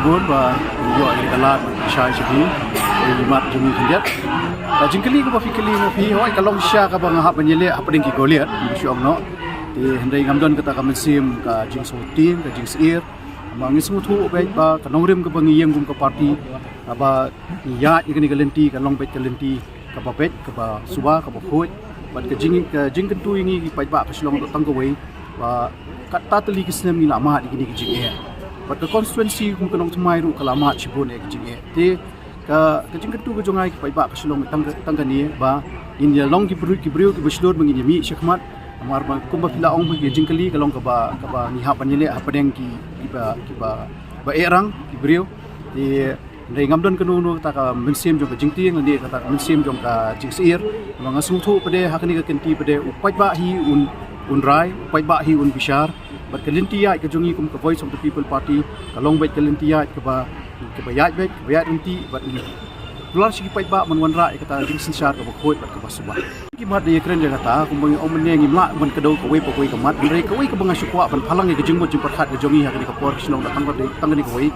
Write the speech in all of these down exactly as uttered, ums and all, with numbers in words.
Bun ba ïoh ïa ka lad shai shabi ïa i mat jong i khyndiat. Ka jingkylli kaba phi kylli ma phi hoi ka long shisha kaba nga hap ban ïaleh hapdeng ki Goliath, shu ong noh. Te hynrei ngam don kata ka mynsiem ka jingsngewthuh ka jingsyier. Ba ngi sngewthuh beit ba ka nongrim kaba ngi ïeng kum ka party, ba ngi ïaid ïa kane ka lynti ka long beit ka lynti kaba beit, kaba suba, kaba khuid. Bad ka jing ka jingkyntu ïa ngi ki paidbah ka Shillong ruh tang kawei ba katta tylli ki snem ngi la mad ïa kine ki jingeh. Bad ka constituency kum ka Nongthymmai ruh ka la mad shibun ïa ki jingeh. Te ka ka jingkyntu ka jong nga ïa ki paidbah ka Shillong tang ka tang kane ba ngin ïa long ki briew ki briew kiba shlur ba ngin ïa mih shakhmat. Namar ba kumba phi la ong ba ki jingkylli ka long kaba kaba ngi hap ban ïaleh hapdeng ki kiba kiba ba eh rang ki briew. Te hynrei ngam don kano kano kata ka mynsiem jong ka jingtieng lane kata ka mynsiem jong ka jingsyier. Namar nga sngewthuh pat de ha kane ka kynti pat de u paidbah hi un un rai, u paidbah hi un bishar. Bad ka lynti ïaid ka jong ngi kum ka Voice of the People Party ka long beit ka lynti ïaid kaba kaba ïaid beit kaba ïaid ryntih bad ngi kular sha ki paidbah ban wanrah ïa kata ka jingsynshar kaba khuid bad kaba suba. Ki mat da ïakren ïa kata kumba ngi ong mynne ngim lah ban kdew kawei pa kawei ka mat, hynrei kawei kaba nga shu kwah ban phalang ïa ka jingmut jingpyrkhat ka jong ngi ha kane ka por ka Shillong da tang kane tang kane kawei.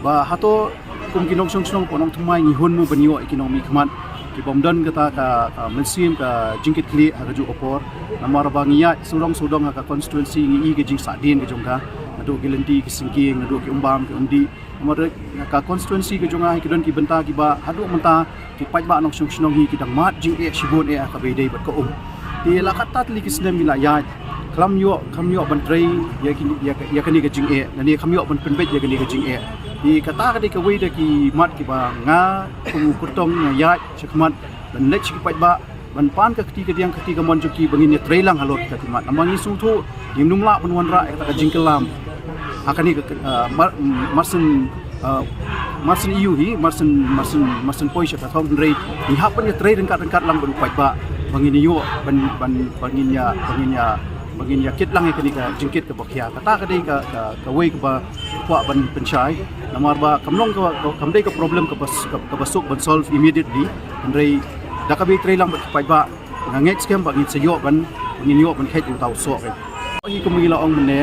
Ba hato kum ki nongshong shnong ka Nongthymmai ngi hun mo ban ïoh ïa ki nongmihkhmat ki bym don kata ka ka mynsiem ka jingkitkhlieh ha kajuh ka por. Namar ba ngi ïaid sawdong sawdong ha ka constituency ngi i ka jingsahdien ka jong ka, naduh ki lynti ki syngkien, naduh ki umbam ki umdih. Namar ka constituency ka jong nga hi ki don ki bynta kiba haduh mynta ki paidbah nongshong shnong hi ki dang mad jingeh shibun eh ha kaba ïadei bad ka um. Te la katta tylli ki snem ngi la ïaid khlem ïoh khlem ïoh ban trei ïa kane ka jingeh lane khlem ïoh ban pynbeit ïa kane ka jingeh. Te kata ka dei kawei da ki mat kiba nga kum u kyrtong nga ïaid shakhmat ban leit sha ki paidbah ban pan ka kti ka diang ka kti ka mon jong ki ba ngin ïa trei lang halor kita ki mat. Namar ngi sngewthuh ngim lah ban wanrah ïa kata ka jingkylla ha kane ka marsien marsien ïa u hi marsien marsien marsien poi sha ka thong, hynrei ngi hap ban ïa trei ryngkat ryngkat lang bad u paidbah ba ngin ïoh ban ban ba ngin ïa ba ngin ïa ba ngin ïa kit lang ïa kane ka jingkit kaba khia. Kata ka dei ka kawei kaba kwah ban pynshai. Namar ba kam long ka kam dei ka problem kaba kaba suk ban solve immediately, hynrei da kaba ïa trei lang bad ki paidbah nga ngeit skhem ba ngin sa ïoh ban ngin ïoh ban kheit ïa uta u soh. Hi kum ngi la ong mynne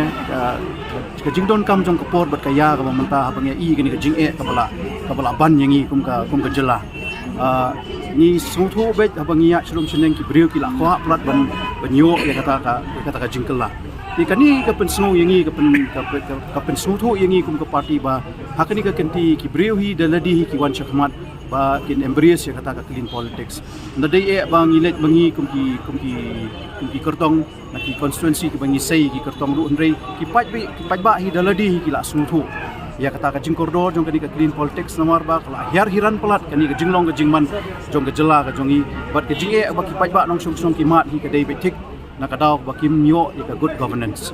ka jingdonkam jong ka por bad ka ïa kaba mynta haba ngi i kane ka jingeh kaba la kaba la ban ïa ngi kum ka kum ka jylla. Ngi sngewthuh beit haba ngi ïaid shlur shnong ki briew ki la kwah palat ban ban ïoh ïa kata ka ïa kata ka jingkylla. Te kane ka pynsngew ïa ngi ka pyn ka pynsngewthuh ïa ngi kum ka party ba ha kane ka kynti ki briew hi da lade hi ki wan shakhmat ba kin embrace ïa kata ka clean politics. Nda dei eh ba ngi leit ba ngi kum ki kum ki kum ki kyrtong na ki constituency kiba ngi sei ki kyrtong ruh, hynrei ki paidbah ki paidbah hi da lade hi ki la sngewthuh ïa kata ka jingkordor jong kane ka clean politics. Namar ba ka la hiar hiran palat kane ka jinglong ka jingman jong ka jylla ka jong ngi bad ka jingeh ba ki paidbah nongshong shnong ki mad hi ka dei beit thik na ka daw ba kim ïoh ïa ka good governance.